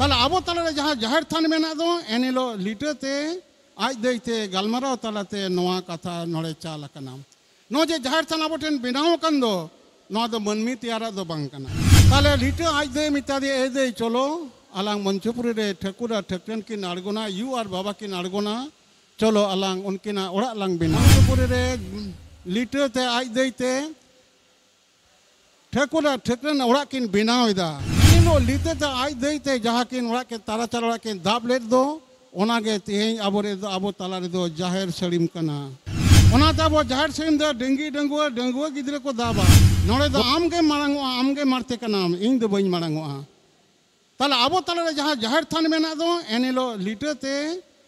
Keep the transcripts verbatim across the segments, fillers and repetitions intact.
ᱛᱟᱦᱞᱮ ᱟᱵᱚ ᱛᱟᱞᱟᱨᱮ ᱡᱟᱦᱟᱸ ᱡᱟᱦᱮᱨ ᱛᱷᱟᱱ ᱢᱮᱱᱟᱜ ᱫᱚ, ᱮᱱᱦᱤᱞᱳᱜ ᱞᱤᱴᱟᱹ ᱛᱮ ᱟᱡ ᱫᱟᱹᱭ ᱛᱮ ᱜᱟᱞᱢᱟᱨᱟᱣ ᱛᱟᱞᱟᱛᱮ ᱱᱚᱣᱟ ᱠᱟᱛᱷᱟ ᱱᱚᱰᱮ ᱪᱟᱞ ᱟᱠᱟᱱᱟ᱾ ᱱᱚᱣᱟ ᱡᱮ ᱡᱟᱦᱮᱨ ᱛᱷᱟᱱ ᱟᱵᱚ ᱴᱷᱮᱱ ᱵᱮᱱᱟᱣ ᱟᱠᱟᱱ ᱫᱚ, ᱱᱚᱣᱟ ᱫᱚ ᱢᱟᱹᱱᱢᱤ ᱛᱮᱭᱟᱨᱟᱜ ᱫᱚ ᱵᱟᱝ ᱠᱟᱱᱟ᱾ ᱛᱟᱦᱞᱮ ᱞᱤᱴᱟᱹ ᱟᱡ ᱫᱟᱹᱭ ᱢᱮᱛᱟ ᱫᱮᱭᱟ, "ᱮ ᱫᱟᱹᱭ, ᱪᱚᱞᱚ ᱟᱞᱟᱝ ᱢᱚᱧᱪᱚᱯᱩᱨᱤ ᱨᱮ ᱴᱷᱟᱹᱠᱩᱨ ᱟᱨ ᱴᱷᱟᱹᱠᱨᱟᱹᱱ ᱠᱤᱱ ᱟᱬᱜᱚᱱᱟ, ᱭᱩ ᱟᱨ ᱵᱟᱵᱟ ᱠᱤᱱ ᱟᱬᱜᱚᱱᱟ, ᱪᱚᱞᱚ ᱟᱞᱟᱝ ᱩᱱᱠᱤᱱᱟᱜ ᱚᱲᱟᱜ ᱞᱟᱝ ᱵᱮᱱᱟᱣᱟ᱾" ᱢᱚᱧᱪᱚᱯᱩᱨᱤ ᱨᱮ ᱞᱤᱴᱟᱹ ᱛᱮ ᱟᱡ ᱫᱟᱹᱭ ᱛᱮ ᱴᱷᱟᱹᱠᱩᱨ ᱟᱨ ᱴᱷᱟᱹᱠᱨᱟᱹᱱ ᱚᱲᱟᱜ ᱠᱤᱱ ᱵᱮᱱᱟᱣ ᱮᱫᱟ᱾ ᱮᱱ ᱦᱤᱞᱳᱜ ᱞᱤᱴᱟᱹ ᱛᱮ ᱟᱡ ᱫᱟᱹᱭ ᱛᱮ ᱡᱟᱦᱟᱸ ᱠᱤᱱ ᱚᱲᱟᱜ ᱠᱤᱱ ᱛᱟᱨᱟᱪᱟᱞ ᱚᱲᱟᱜ ᱠᱤᱱ ᱫᱟᱵ ᱞᱮᱫ ᱫᱚ, ᱚᱱᱟᱜᱮ ᱛᱮᱦᱮᱧ ᱟᱵᱚ ᱨᱮ ᱫᱚ, ᱟᱵᱚ ᱛᱟᱞᱟ ᱨᱮᱫᱚ ᱡᱟᱦᱮᱨ ᱥᱟᱹᱲᱤᱢ ᱠᱟᱱᱟ᱾ ᱚᱱᱟᱛᱮ ᱟᱵᱚ ᱡᱟᱦᱮᱨ ᱥᱟᱹᱲᱤᱢ ᱫᱚ ᱰᱟᱹᱝᱜᱤ ᱰᱟᱹᱝᱜᱩᱣᱟᱹ, ᱰᱟᱹᱝᱜᱩᱣᱟᱹ ᱜᱤᱫᱽᱨᱟᱹ ᱠᱚ ᱫᱟᱵᱟ᱾ ᱱᱚᱰᱮ ᱫᱚ ᱟᱢ ᱜᱮᱢ ᱢᱟᱲᱟᱝ ᱚᱜᱼᱟ, ᱟᱢ ᱜᱮ ᱢᱟᱲᱛᱮ ᱠᱟᱱᱟᱢ, ᱤᱧ ᱫᱚ ᱵᱟᱹᱧ ᱢᱟᱲᱟᱝ ᱚᱜᱼᱟ᱾ ᱛᱟᱦᱞᱮ ᱟᱵᱚ ᱛᱟᱞᱟᱨᱮ ᱡᱟᱦᱟᱸ ᱡᱟᱦᱮᱨ ᱛᱷᱟᱱ ᱢᱮᱱᱟᱜ ᱫᱚ, ᱮᱱ ᱦᱤᱞᱳᱜ ᱞᱤᱴᱟᱹ ᱛᱮ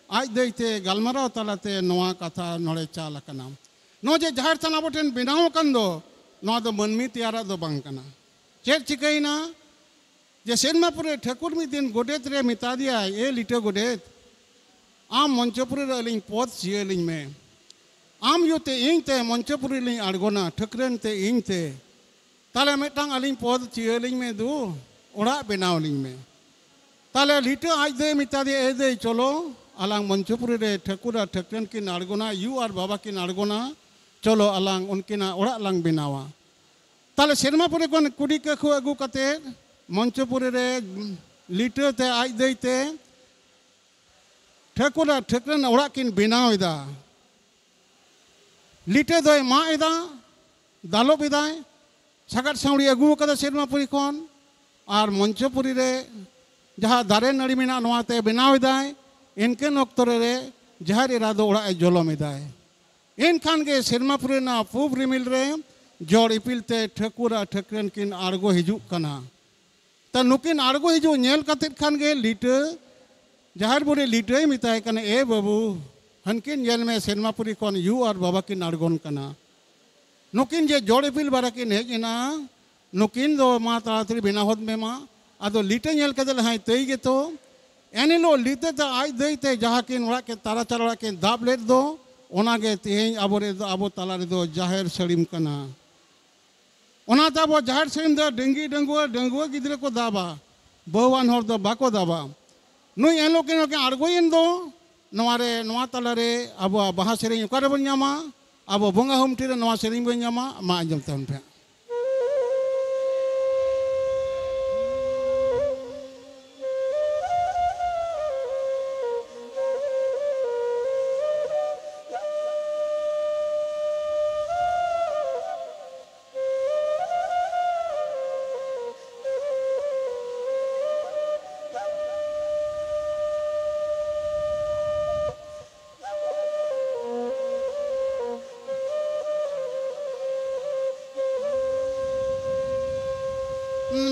ᱟᱡ ᱫᱟᱹᱭ ᱛᱮ ᱜᱟᱞᱢᱟᱨᱟᱣ ᱛᱟᱞᱟᱛᱮ ᱱᱚᱣᱟ ᱠᱟᱛᱷᱟ ᱱᱚᱰᱮ ᱪᱟᱞ ᱟᱠᱟᱱᱟ᱾ ᱱᱚᱣᱟ ᱡᱮ ᱡᱟᱦᱮᱨ ᱛᱷᱟᱱ ᱟᱵᱚ ᱴᱷᱮᱱ ᱵᱮᱱᱟᱣ ᱟᱠᱟᱱ ᱫᱚ, ᱱᱚᱣᱟ ᱫᱚ ᱢᱟᱹᱱᱢᱤ ᱛᱮᱭᱟᱨᱟᱜ ᱫᱚ ᱵᱟᱝ ᱠᱟᱱᱟ᱾ ᱪᱮᱫ ᱪᱤᱠᱟᱹᱭᱮᱱᱟ? ᱡᱮ ᱥᱮᱨᱢᱟᱯᱩᱨᱤ ᱨᱮ ᱴᱷᱟᱹᱠᱩᱨ ᱢᱤᱫ ᱫᱤᱱ ᱜᱚᱰᱮᱛ ᱨᱮ ᱢᱮᱛᱟ ᱫᱮᱭᱟᱭ, "ᱮ ᱞᱤᱴᱟᱹ ᱜᱚᱰᱮᱛ, ᱟᱢ ᱢᱚᱧᱪᱚᱯᱩᱨᱤ ᱨᱮ ᱟᱹᱞᱤᱧ ᱯᱚᱫᱽ ᱪᱤᱭᱟᱹ ᱟᱹᱞᱤᱧ ᱢᱮ᱾ ᱟᱢ ᱭᱩ ᱛᱮ ᱤᱧ ᱛᱮ ᱢᱚᱧᱪᱚᱯᱩᱨᱤ ᱞᱤᱧ ᱟᱬᱜᱚᱱᱟ, ᱴᱷᱟᱹᱠᱨᱟᱹᱱ ᱛᱮ ᱤᱧ ᱛᱮ᱾ ᱛᱟᱦᱞᱮ ᱢᱤᱫᱴᱟᱝ ᱟᱹᱞᱤᱧ ᱯᱚᱫᱽ ᱪᱤᱭᱟᱹ ᱟᱹᱞᱤᱧ ᱢᱮ ᱫᱩ, ᱚᱲᱟᱜ ᱵᱮᱱᱟᱣ ᱟᱹᱞᱤᱧ ᱢᱮ᱾" ᱛᱟᱦᱞᱮ ᱞᱤᱴᱟᱹ ᱟᱡ ᱫᱚᱭ ᱢᱮᱛᱟ ᱫᱮᱭᱟ, "ᱮ ᱫᱟᱹᱭ, ᱪᱚᱞᱚ ᱟᱞᱟᱝ ᱢᱚᱧᱪᱚᱯᱩᱨᱤ ᱨᱮ ᱴᱷᱟᱹᱠᱩᱨ ᱟᱨ ᱴᱷᱟᱹᱠᱨᱟᱹᱱ ᱠᱤᱱ ᱟᱬᱜᱚᱱᱟ, ᱭᱩ ᱟᱨ ᱵᱟᱵᱟ ᱠᱤᱱ ᱟᱬᱜᱚᱱᱟ, ᱪᱚᱞᱚ ᱟᱞᱟᱝ ᱩᱱᱠᱤᱱᱟᱜ ᱚᱲᱟᱜ ᱞᱟᱝ ᱵᱮᱱᱟᱣᱟ᱾" ᱛᱟᱦᱞᱮ ᱥᱮᱨᱢᱟᱯᱩᱨᱤ ᱠᱷᱚᱱ ᱠᱩᱰᱤ ᱠᱟᱹᱠᱷᱩ ᱟᱹᱜᱩ ᱠᱟᱛᱮ ᱢᱚᱧᱪᱚᱯᱩᱨᱤ ᱨᱮ ᱞᱤᱴᱟᱹ ᱛᱮ ᱟᱡ ᱫᱟᱹᱭ ᱛᱮ ᱴᱷᱟᱹᱠᱩᱨ ᱟᱨ ᱴᱷᱟᱹᱠᱨᱟᱹᱱ ᱚᱲᱟᱜ ᱠᱤᱱ ᱵᱮᱱᱟᱣ ᱮᱫᱟ᱾ ᱞᱤᱴᱟᱹ ᱫᱚᱭ ᱢᱟᱜ ᱮᱫᱟ, ᱫᱟᱞᱚᱵ ᱮᱫᱟᱭ, ᱥᱟᱜᱟᱫ ᱥᱟᱹᱣᱲᱤ ᱟᱹᱜᱩ ᱟᱠᱟᱫᱟ ᱥᱮᱨᱢᱟᱯᱩᱨᱤ ᱠᱷᱚᱱ, ᱟᱨ ᱢᱚᱧᱪᱚᱯᱩᱨᱤ ᱨᱮ ᱡᱟᱦᱟᱸ ᱫᱟᱨᱮ ᱱᱟᱹᱲᱤ ᱢᱮᱱᱟᱜᱼᱟ, ᱱᱚᱣᱟ ᱛᱮ ᱵᱮᱱᱟᱣ ᱮᱫᱟᱭ᱾ ᱤᱱᱠᱟᱹᱱ ᱚᱠᱛᱚ ᱨᱮ ᱡᱟᱦᱮᱨ ᱮᱨᱟ ᱫᱚ ᱚᱲᱟᱜ ᱮ ᱡᱚᱞᱚᱢ ᱮᱫᱟᱭ᱾ ᱮᱱᱠᱷᱟᱱ ᱜᱮ ᱥᱮᱨᱢᱟᱯᱩᱨᱤ ᱨᱮᱱᱟᱜ ᱯᱩᱵ ᱨᱤᱢᱤᱞ ᱨᱮ ᱡᱚᱲ ᱤᱯᱤᱞ ᱛᱮ ᱴᱷᱟᱹᱠᱩᱨ ᱟᱨ ᱴᱷᱟᱹᱠᱨᱟᱹᱱ ᱠᱤᱱ ᱟᱬᱜᱚ ᱦᱤᱡᱩᱜ ᱠᱟᱱᱟ᱾ ᱛᱟ ᱱᱩᱠᱤᱱ ᱟᱬᱜᱚ ᱦᱤᱡᱩᱜ ᱧᱮᱞ ᱠᱟᱛᱮᱫ ᱠᱷᱟᱱ ᱜᱮ ᱞᱤᱴᱟᱹ, ᱡᱟᱦᱮᱨ ᱵᱩᱰᱷᱤ ᱞᱤᱴᱟᱹᱭ ᱢᱮᱛᱟᱭ ᱠᱟᱱᱟ, "ᱮ ᱵᱟᱹᱵᱩ, ᱦᱟᱱᱠᱤᱱ ᱧᱮᱞ ᱢᱮ, ᱥᱮᱨᱢᱟᱯᱩᱨᱤ ᱠᱷᱚᱱ ᱭᱩ ᱟᱨ ᱵᱟᱵᱟ ᱠᱤᱱ ᱟᱬᱜᱚᱱ ᱠᱟᱱᱟ᱾ ᱱᱩᱠᱤᱱ ᱡᱮ ᱡᱚᱲ ᱤᱯᱤᱞ ᱵᱟᱨᱟ ᱠᱤᱱ ᱦᱮᱡ ᱮᱱᱟ, ᱱᱩᱠᱤᱱ ᱫᱚ ᱢᱟ ᱛᱟᱲᱟᱛᱟᱲᱤ ᱵᱮᱱᱟᱣ ᱦᱚᱫ ᱢᱮ ᱢᱟ᱾" ᱟᱫᱚ ᱞᱤᱴᱟᱹ ᱧᱮᱞ ᱠᱟᱛᱮ ᱞᱟᱦᱟᱭ ᱛᱟᱹᱭ ᱜᱮᱛᱚ᱾ ᱮᱱ ᱦᱤᱞᱳᱜ ᱞᱤᱴᱟᱹ ᱛᱮ ᱟᱡ ᱫᱟᱹᱭ ᱛᱮ ᱡᱟᱦᱟᱸ ᱠᱤᱱ ᱚᱲᱟᱜ ᱠᱤᱱ ᱛᱟᱨᱟᱪᱟᱞ ᱚᱲᱟᱜ ᱠᱤᱱ ᱫᱟᱵ ᱞᱮᱫ ᱫᱚ, ᱚᱱᱟᱜᱮ ᱛᱮᱦᱮᱧ ᱟᱵᱚ ᱨᱮᱫᱚ, ᱟᱵᱚ ᱛᱟᱞᱟ ᱨᱮᱫᱚ ᱡᱟᱦᱮᱨ ᱥᱟᱹᱲᱤᱢ ᱠᱟᱱᱟ᱾ ᱚᱱᱟᱛᱮ ᱟᱵᱚ ᱡᱟᱦᱮᱨ ᱥᱟᱹᱲᱤᱢ ᱫᱚ ᱰᱟᱹᱝᱜᱤ ᱰᱟᱹᱝᱜᱩᱣᱟᱹ, ᱰᱟᱹᱝᱜᱩᱣᱟᱹ ᱜᱤᱫᱽᱨᱟᱹ ᱠᱚ ᱫᱟᱵᱟ᱾ ᱵᱟᱹᱦᱩᱣᱟᱱ ᱦᱚᱲ ᱫᱚ ᱵᱟᱠᱚ ᱫᱟᱵᱟ᱾ ᱱᱩᱭ ᱮᱱᱦᱤᱞᱳᱜ ᱠᱤᱱ ᱟᱬᱜᱚᱭᱮᱱ ᱫᱚ, ᱱᱚᱣᱟ ᱨᱮ, ᱱᱚᱣᱟ ᱛᱟᱞᱟ ᱨᱮ ᱟᱵᱚᱣᱟᱜ ᱵᱟᱦᱟ ᱥᱮᱨᱮᱧ ᱚᱠᱟ ᱨᱮᱵᱚᱱ ᱧᱟᱢᱟ? ᱟᱵᱚ ᱵᱚᱸᱜᱟ ᱦᱩᱢᱴᱤ ᱨᱮ ᱱᱚᱣᱟ ᱥᱮᱨᱮᱧ ᱵᱚᱱ ᱧᱟᱢᱟ᱾ ᱢᱟ ᱟᱸᱡᱚᱢ ᱛᱟᱵᱚᱱ ᱯᱮ᱾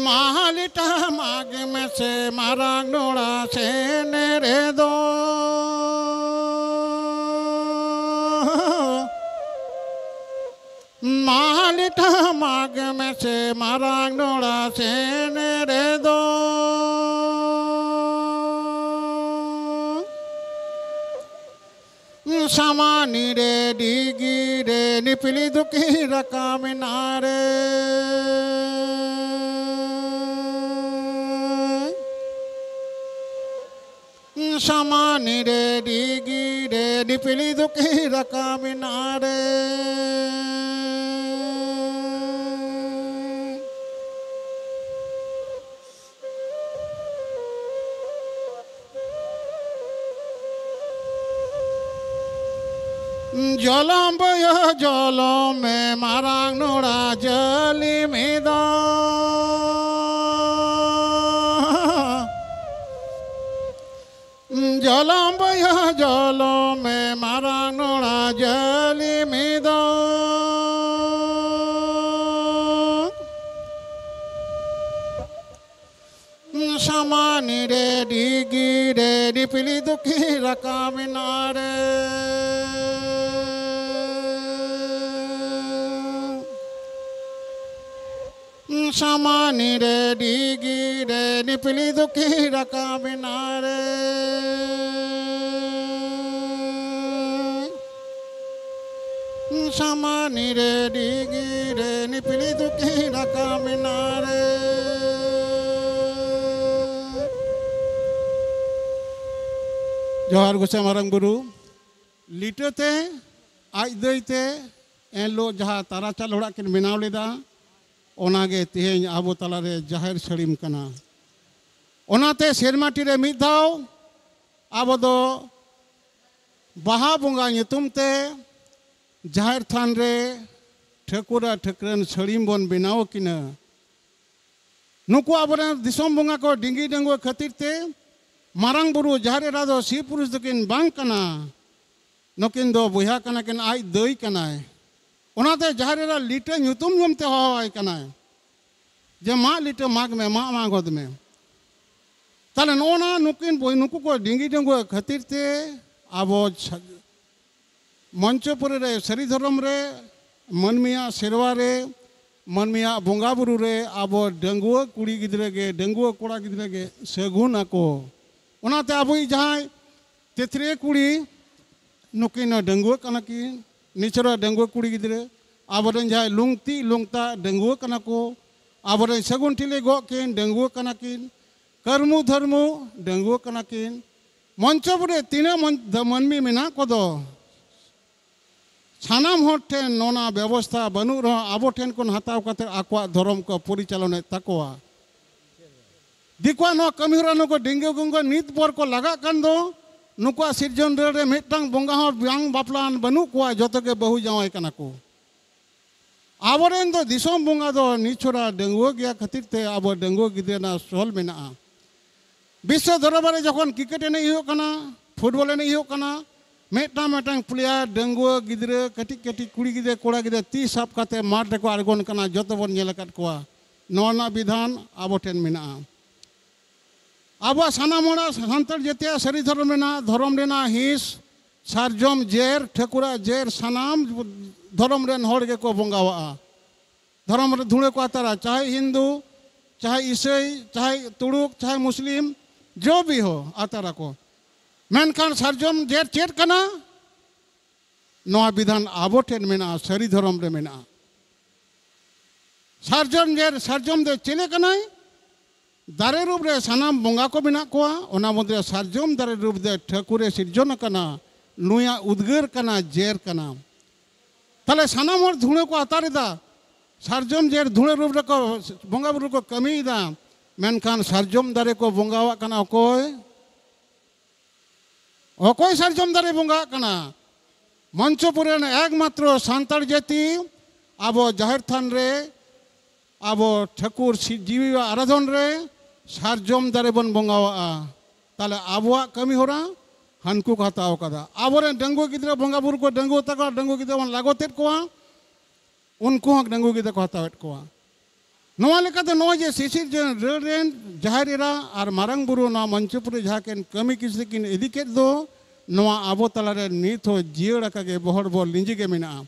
ᱢᱟᱦᱟᱞᱤᱴᱟ ᱢᱟᱜᱽ ᱢᱮᱥᱮ ᱢᱟᱨᱟᱝ ᱱᱚᱲᱟ ᱥᱮᱱ ᱨᱮᱫᱚ᱾ ᱢᱟᱦᱟᱞᱤᱴᱟ ᱢᱟᱜᱽ ᱢᱮᱥᱮ ᱢᱟᱨᱟᱝ ᱱᱚᱲᱟ ᱥᱮᱱ ᱨᱮᱫᱚ᱾ ᱥᱟᱢᱟᱱᱤ ᱨᱮ ᱰᱤᱜᱤ ᱨᱮ ᱱᱤᱯᱤᱞᱤ ᱫᱩᱠᱤ ᱨᱟᱠᱟᱵ ᱮᱱᱟ ᱨᱮ᱾ ᱥᱟᱢᱟᱱᱤ ᱨᱮ ᱰᱤᱜᱤ ᱨᱮ ᱱᱤᱯᱤᱞᱤ ᱫᱩᱠᱤ ᱨᱟᱠᱟᱵ ᱮᱱᱟ ᱨᱮ᱾ ᱡᱚᱞᱚᱢ ᱵᱚᱭᱚ ᱡᱚᱞᱚᱢ ᱢᱮ ᱢᱟᱨᱟᱝ ᱱᱚᱲᱟ ᱡᱟᱹᱞᱤ ᱢᱤᱫᱚ᱾ ᱡᱚᱞᱚᱢ ᱵᱚᱭᱚ ᱡᱚᱞᱚᱢ ᱢᱮ ᱢᱟᱨᱟᱝ ᱱᱚᱲᱟ ᱡᱟᱹᱞᱤ ᱢᱤᱫᱚ᱾ ᱥᱟᱢᱟᱱᱤ ᱨᱮ ᱰᱤᱜᱤ ᱨᱮ ᱰᱤᱯᱤᱞᱤ ᱫᱩᱠᱷᱤ ᱨᱟᱠᱟᱵ ᱮᱱᱟ ᱨᱮ᱾ ᱥᱟᱢᱟᱱᱤ ᱨᱮ ᱰᱤᱜᱤ ᱨᱮ ᱰᱤᱯᱤᱞᱤ ᱫᱩᱠᱷᱤ ᱨᱟᱠᱟᱵ ᱮᱱᱟ ᱨᱮ᱾ ᱥᱟᱢᱟᱱᱤ ᱨᱮ ᱰᱤᱜᱤ ᱨᱮ ᱱᱤᱯᱤᱞᱤ ᱫᱩᱠᱷᱤ ᱨᱟᱠᱟᱵ ᱮᱱᱟ ᱨᱮ᱾ ᱡᱚᱦᱟᱨ ᱜᱚᱸᱥᱟᱭ ᱢᱟᱨᱟᱝ ᱵᱩᱨᱩ᱾ ᱞᱤᱴᱟᱹᱛᱮ ᱟᱡ ᱫᱟᱹᱭᱛᱮ ᱮᱱᱦᱤᱞᱳᱜ ᱡᱟᱦᱟᱸ ᱛᱟᱨᱟᱪᱟᱞ ᱚᱲᱟᱜ ᱠᱤᱱ ᱵᱮᱱᱟᱣ ᱞᱮᱫᱟ, ᱚᱱᱟᱜᱮ ᱛᱮᱦᱮᱧ ᱟᱵᱚ ᱛᱟᱞᱟᱨᱮ ᱡᱟᱦᱮᱨ ᱥᱟᱹᱲᱤᱢ ᱠᱟᱱᱟ᱾ ᱚᱱᱟᱛᱮ ᱥᱮᱨᱢᱟ ᱴᱤᱨᱮ ᱢᱤᱫ ᱫᱷᱟᱣ ᱟᱵᱚ ᱫᱚ ᱵᱟᱦᱟ ᱵᱚᱸᱜᱟ ᱧᱩᱛᱩᱢ ᱛᱮ ᱡᱟᱦᱮᱨ ᱛᱷᱟᱱ ᱨᱮ ᱴᱷᱟᱹᱠᱩᱨ ᱟᱨ ᱴᱷᱟᱹᱠᱨᱟᱹᱱ ᱥᱟᱹᱲᱤᱢ ᱵᱚᱱ ᱵᱮᱱᱟᱣ ᱟᱹᱠᱤᱱᱟ᱾ ᱱᱩᱠᱩ ᱟᱵᱚᱨᱮᱱ ᱫᱤᱥᱚᱢ ᱵᱚᱸᱜᱟ ᱠᱚ ᱰᱤᱝᱜᱤ ᱰᱟᱺᱜᱩᱣᱟᱹ ᱠᱷᱟᱹᱛᱤᱨ ᱛᱮ ᱢᱟᱨᱟᱝ ᱵᱩᱨᱩ ᱡᱟᱦᱮᱨ ᱮᱨᱟ ᱫᱚ ᱥᱤ ᱯᱩᱨᱩᱥ ᱫᱚᱠᱤᱱ ᱵᱟᱝ ᱠᱟᱱᱟ, ᱱᱩᱠᱤᱱ ᱫᱚ ᱵᱚᱭᱦᱟ ᱠᱟᱱᱟ ᱠᱤᱱ, ᱟᱡ ᱫᱟᱹᱭ ᱠᱟᱱᱟᱭ᱾ ᱚᱱᱟᱛᱮ ᱡᱟᱦᱮᱨ ᱮᱨᱟ ᱞᱤᱴᱟᱹ ᱧᱩᱛᱩᱢ ᱧᱩᱛᱩᱢ ᱛᱮ ᱦᱚᱦᱚᱣᱟᱭ ᱠᱟᱱᱟᱭ ᱡᱮ, "ᱢᱟᱜ ᱞᱤᱴᱟᱹ ᱢᱟᱜᱽ ᱢᱮ, ᱢᱟᱜ ᱢᱟᱜᱚᱫ ᱢᱮ᱾" ᱛᱟᱦᱞᱮ ᱱᱚᱜᱼᱚ ᱱᱟ ᱱᱩᱠᱤᱱ ᱵᱚᱭ-, ᱱᱩᱠᱩ ᱠᱚ ᱰᱤᱝᱜᱤ ᱰᱟᱺᱜᱩᱣᱟᱹ ᱠᱷᱟᱹᱛᱤᱨ ᱛᱮ ᱟᱵᱚ ᱥᱟ-, ᱢᱚᱧᱪᱚᱯᱩᱨᱤ ᱨᱮ ᱥᱟᱹᱨᱤ ᱫᱷᱚᱨᱚᱢ ᱨᱮ, ᱢᱟᱹᱱᱢᱤᱭᱟᱜ ᱥᱮᱨᱣᱟ ᱨᱮ, ᱢᱟᱹᱱᱢᱤᱭᱟᱜ ᱵᱚᱸᱜᱟ ᱵᱩᱨᱩ ᱨᱮ ᱟᱵᱚ ᱰᱟᱺᱜᱩᱣᱟᱹ ᱠᱩᱲᱤ ᱜᱤᱫᱽᱨᱟᱹ ᱜᱮ, ᱰᱟᱺᱜᱩᱣᱟᱹ ᱠᱚᱲᱟ ᱜᱤᱫᱽᱨᱟᱹ ᱜᱮ ᱥᱟᱹᱜᱩᱱ ᱟᱠᱚ᱾ ᱚᱱᱟᱛᱮ ᱟᱵᱚᱭᱤᱡ ᱡᱟᱦᱟᱸᱭ ᱛᱮᱛᱨᱮ ᱠᱩᱲᱤ, ᱱᱩᱠᱤᱱ ᱦᱚᱸ ᱰᱟᱺᱜᱩᱣᱟᱹ ᱠᱟᱱᱟ ᱠᱤᱱ, ᱱᱤᱪᱷᱚᱨᱟ ᱰᱟᱺᱜᱩᱣᱟᱹ ᱠᱩᱲᱤ ᱜᱤᱫᱽᱨᱟᱹ᱾ ᱟᱵᱚᱨᱮᱱ ᱡᱟᱦᱟᱸᱭ ᱞᱩᱝᱛᱤ ᱞᱩᱝᱛᱟ ᱰᱟᱺᱜᱩᱣᱟᱹ ᱠᱟᱱᱟ ᱠᱚ, ᱟᱵᱚᱨᱮᱱ ᱥᱟᱹᱜᱩᱱ ᱴᱷᱤᱞᱤ ᱜᱚᱜ ᱠᱤᱱ ᱰᱟᱺᱜᱩᱣᱟᱹ ᱠᱟᱱᱟ ᱠᱤᱱ, ᱠᱟᱹᱨᱢᱩ ᱫᱷᱟᱹᱨᱢᱩ ᱰᱟᱺᱜᱩᱣᱟᱹ ᱠᱟᱱᱟ ᱠᱤᱱ᱾ ᱢᱚᱧᱪᱚᱯᱩᱨᱤ ᱨᱮ ᱛᱤᱱᱟᱹᱜ ᱢᱚᱧ-, ᱫᱟ-, ᱢᱟᱹᱱᱢᱤ ᱢᱮᱱᱟᱜ ᱠᱚᱫᱚ, ᱥᱟᱱᱟᱢ ᱦᱚᱲ ᱴᱷᱮᱱ ᱱᱚᱣᱟ ᱵᱮᱵᱚᱥᱛᱷᱟ ᱵᱟᱹᱱᱩᱜ ᱨᱮᱦᱚᱸ ᱟᱵᱚ ᱴᱷᱮᱱ ᱠᱷᱚᱱ ᱦᱟᱛᱟᱣ ᱠᱟᱛᱮ ᱟᱠᱚᱣᱟᱜ ᱫᱷᱚᱨᱚᱢ ᱠᱚ ᱯᱚᱨᱤᱪᱟᱞᱚᱱᱮᱫ ᱛᱟᱠᱚᱣᱟ᱾ ᱫᱤᱠᱩᱣᱟᱜ ᱱᱚᱣᱟ ᱠᱟᱹᱢᱤ ᱦᱚᱨᱟ ᱱᱩᱠᱩ ᱰᱤᱝᱜᱟᱹ ᱜᱩᱝᱜᱟᱹ ᱱᱤᱛ ᱵᱚᱨ ᱠᱚ ᱞᱟᱜᱟᱜ ᱠᱟᱱ ᱫᱚ, ᱱᱩᱠᱩᱣᱟᱜ ᱥᱤᱨᱡᱚᱱ ᱨᱟᱹᱲ ᱨᱮ ᱢᱤᱫᱴᱟᱝ ᱵᱚᱸᱜᱟ ᱦᱚᱸ ᱵᱟᱝ ᱵᱟᱯᱞᱟᱱ ᱵᱟᱹᱱᱩᱜ ᱠᱚᱣᱟ, ᱡᱚᱛᱚ ᱜᱮ ᱵᱟᱹᱦᱩ ᱡᱟᱶᱟᱭ ᱠᱟᱱᱟ ᱠᱚ᱾ ᱟᱵᱚᱨᱮᱱ ᱫᱚ ᱫᱤᱥᱚᱢ ᱵᱚᱸᱜᱟ ᱫᱚ ᱱᱤᱪᱷᱚᱨᱟ ᱰᱟᱺᱜᱩᱣᱟᱹ ᱜᱮᱭᱟ ᱠᱷᱟᱹᱛᱤᱨ ᱛᱮ ᱟᱵᱚ ᱰᱟᱺᱜᱩᱣᱟᱹ ᱜᱤᱫᱽᱨᱟᱹ ᱨᱮᱱᱟᱜ ᱥᱚᱞ ᱢᱮᱱᱟᱜᱼᱟ᱾ ᱵᱤᱥᱥᱚ ᱫᱚᱨᱵᱟᱨ ᱨᱮ ᱡᱚᱠᱷᱚᱱ ᱠᱨᱤᱠᱮᱴ ᱮᱱᱮᱡ ᱦᱩᱭᱩᱜ ᱠᱟᱱᱟ, ᱯᱷᱩᱴᱵᱚᱞ ᱮᱱᱮᱡ ᱦᱩᱭᱩᱜ ᱠᱟᱱᱟ, ᱢᱤᱫᱴᱟᱝ ᱢᱤᱫᱴᱟᱝ ᱯᱞᱮᱭᱟᱨ, ᱰᱟᱺᱜᱩᱣᱟᱹ ᱜᱤᱫᱽᱨᱟᱹ, ᱠᱟᱹᱴᱤᱡ ᱠᱟᱹᱴᱤᱡ ᱠᱩᱲᱤ ᱜᱤᱫᱽᱨᱟᱹ, ᱠᱚᱲᱟ ᱜᱤᱫᱽᱨᱟᱹ ᱛᱤ ᱥᱟᱵ ᱠᱟᱛᱮ ᱢᱟᱴᱷ ᱨᱮᱠᱚ ᱟᱬᱜᱚᱱ ᱠᱟᱱᱟ, ᱡᱚᱛᱚ ᱵᱚᱱ ᱧᱮᱞ ᱟᱠᱟᱫ ᱠᱚᱣᱟ᱾ ᱱᱚᱣᱟ ᱨᱮᱱᱟᱜ ᱵᱤᱫᱷᱟᱱ ᱟᱵᱚ ᱴᱷᱮᱱ ᱢᱮᱱᱟᱜᱼᱟ᱾ ᱟᱵᱚᱣᱟᱜ ᱥᱟᱱᱟᱢ ᱦᱚᱲᱟᱜ ᱥᱟᱱᱛᱟᱲ ᱡᱟᱹᱛᱤᱭᱟᱜ ᱥᱟᱹᱨᱤ ᱫᱷᱚᱨᱚᱢ ᱨᱮᱱᱟᱜ, ᱫᱷᱚᱨᱚᱢ ᱨᱮᱱᱟᱜ ᱦᱤᱸᱥ, ᱥᱟᱨᱡᱚᱢ ᱡᱮᱨ, ᱴᱷᱟᱹᱠᱩᱨᱟᱜ ᱡᱮᱨ, ᱥᱟᱱᱟᱢ ᱫᱷᱚᱨᱚᱢ ᱨᱮᱱ ᱦᱚᱲ ᱜᱮᱠᱚ ᱵᱚᱸᱜᱟᱣᱟᱜᱼᱟ᱾ ᱫᱷᱚᱨᱚᱢ ᱨᱮ ᱫᱷᱩᱲᱟᱹ ᱠᱚ ᱟᱛᱟᱨᱟ, ᱪᱟᱦᱮ ᱦᱤᱱᱫᱩ, ᱪᱟᱦᱮ ᱤᱥᱟᱹᱭ, ᱪᱟᱦᱮ ᱛᱩᱲᱩᱠ, ᱪᱟᱦᱮ ᱢᱩᱥᱞᱤᱢ, ᱡᱚ ᱵᱤᱦᱚ ᱟᱛᱟᱨᱟᱠᱚ᱾ ᱢᱮᱱᱠᱷᱟᱱ ᱥᱟᱨᱡᱚᱢ ᱡᱮᱨ ᱪᱮᱫ ᱠᱟᱱᱟ? ᱱᱚᱣᱟ ᱵᱤᱫᱷᱟᱱ ᱟᱵᱚ ᱴᱷᱮᱱ ᱢᱮᱱᱟᱜᱼᱟ, ᱥᱟᱹᱨᱤ ᱫᱷᱚᱨᱚᱢ ᱨᱮ ᱢᱮᱱᱟᱜᱼᱟ᱾ ᱥᱟᱨᱡᱚᱢ ᱡᱮᱨ, ᱥᱟᱨᱡᱚᱢ ᱫᱚ ᱪᱮᱞᱮ ᱠᱟᱱᱟᱭ? ᱫᱟᱨᱮ ᱨᱩᱯ ᱨᱮ ᱥᱟᱱᱟᱢ ᱵᱚᱸᱜᱟ ᱠᱚ ᱢᱮᱱᱟᱜ ᱠᱚᱣᱟ᱾ ᱚᱱᱟ ᱢᱩᱫᱽᱨᱮ ᱥᱟᱨᱡᱚᱢ ᱫᱟᱨᱮ ᱨᱩᱯ ᱨᱮ ᱴᱷᱟᱹᱠᱩᱨᱮ ᱥᱤᱨᱡᱚᱱ ᱟᱠᱟᱱᱟ᱾ ᱱᱩᱭᱟᱜ ᱩᱫᱽᱜᱟᱹᱨ ᱠᱟᱱᱟ, ᱡᱮᱨ ᱠᱟᱱᱟ᱾ ᱛᱟᱦᱞᱮ ᱥᱟᱱᱟᱢ ᱦᱚᱲ ᱫᱷᱩᱬᱟᱹ ᱠᱚ ᱟᱛᱟᱨ ᱮᱫᱟ, ᱥᱟᱨᱡᱚᱢ ᱡᱮᱨ ᱫᱷᱩᱬᱟᱹ ᱨᱩᱯ ᱨᱮᱠᱚ ᱵᱚᱸᱜᱟ ᱵᱩᱨᱩ ᱠᱚ ᱠᱟᱹᱢᱤᱭᱮᱫᱟ, ᱢᱮᱱᱠᱷᱟᱱ ᱥᱟᱨᱡᱚᱢ ᱫᱟᱨᱮ ᱠᱚ ᱵᱚᱸᱜᱟᱣᱟᱜ ᱠᱟᱱᱟ ᱚᱠᱚᱭ? ᱚᱠᱚᱭ ᱥᱟᱨᱡᱚᱢ ᱫᱟᱨᱮ ᱵᱚᱸᱜᱟᱜ ᱠᱟᱱᱟ? ᱢᱚᱧᱪᱚᱯᱩᱨ ᱨᱮᱱ ᱮᱠᱢᱟᱛᱨᱚ ᱥᱟᱱᱛᱟᱲ ᱡᱟᱹᱛᱤ ᱟᱵᱚ ᱡᱟᱦᱮᱨ ᱛᱷᱟᱱ ᱨᱮ, ᱟᱵᱚ ᱴᱷᱟᱹᱠᱩᱨ ᱥᱤ-, ᱡᱤᱣᱤ ᱟᱨᱟᱫᱷᱚᱱ ᱨᱮ ᱥᱟᱨᱡᱚᱢ ᱫᱟᱨᱮ ᱵᱚᱱ ᱵᱚᱸᱜᱟᱣᱟᱜᱼᱟ᱾ ᱛᱟᱦᱞᱮ ᱟᱵᱚᱣᱟᱜ ᱠᱟᱹᱢᱤ ᱦᱚᱨᱟ ᱦᱟᱱᱠᱩ ᱠᱚ ᱦᱟᱛᱟᱣ ᱠᱟᱫᱟ᱾ ᱟᱵᱚᱨᱮᱱ ᱰᱟᱺᱜᱩᱣᱟᱹ ᱜᱤᱫᱽᱨᱟᱹ ᱵᱚᱸᱜᱟ ᱵᱩᱨᱩ ᱠᱚ ᱰᱟᱺᱜᱩᱣᱟᱹ ᱛᱟᱠᱚᱣᱟ, ᱰᱟᱺᱜᱩᱣᱟᱹ ᱜᱤᱫᱽᱨᱟᱹ ᱵᱚᱱ ᱞᱟᱜᱚᱛᱮᱫ ᱠᱚᱣᱟ, ᱩᱱᱠᱩ ᱦᱚᱸ ᱰᱟᱺᱜᱩᱣᱟᱹ ᱜᱤᱫᱽᱨᱟᱹ ᱠᱚ ᱦᱟᱛᱟᱣᱮᱫ ᱠᱚᱣᱟ᱾ ᱱᱚᱣᱟ ᱞᱮᱠᱟᱛᱮ ᱱᱚᱜᱼᱚᱭ ᱡᱮ ᱥᱤᱥᱤᱨ ᱡᱟᱹᱱ ᱨᱟᱹᱲ ᱨᱮᱱ ᱡᱟᱦᱮᱨ ᱮᱨᱟ ᱟᱨ ᱢᱟᱨᱟᱝ ᱵᱩᱨᱩ ᱱᱚᱣᱟ ᱢᱚᱧᱪᱚᱯᱩᱨ ᱨᱮ ᱡᱟᱦᱟᱸ ᱠᱤᱱ ᱠᱟᱹᱢᱤ ᱠᱤᱥᱟᱹ ᱠᱤᱱ ᱤᱫᱤ ᱠᱮᱫ ᱫᱚ, ᱱᱚᱣᱟ ᱟᱵᱚ ᱛᱟᱞᱟᱨᱮ ᱱᱤᱛ ᱦᱚᱸ ᱡᱤᱭᱟᱹᱲ ᱟᱠᱟ ᱜᱮ ᱵᱚᱦᱚᱲ ᱵᱚᱦᱚᱲ ᱞᱤᱸᱡᱤ ᱜᱮ ᱢᱮᱱᱟᱜᱼᱟ᱾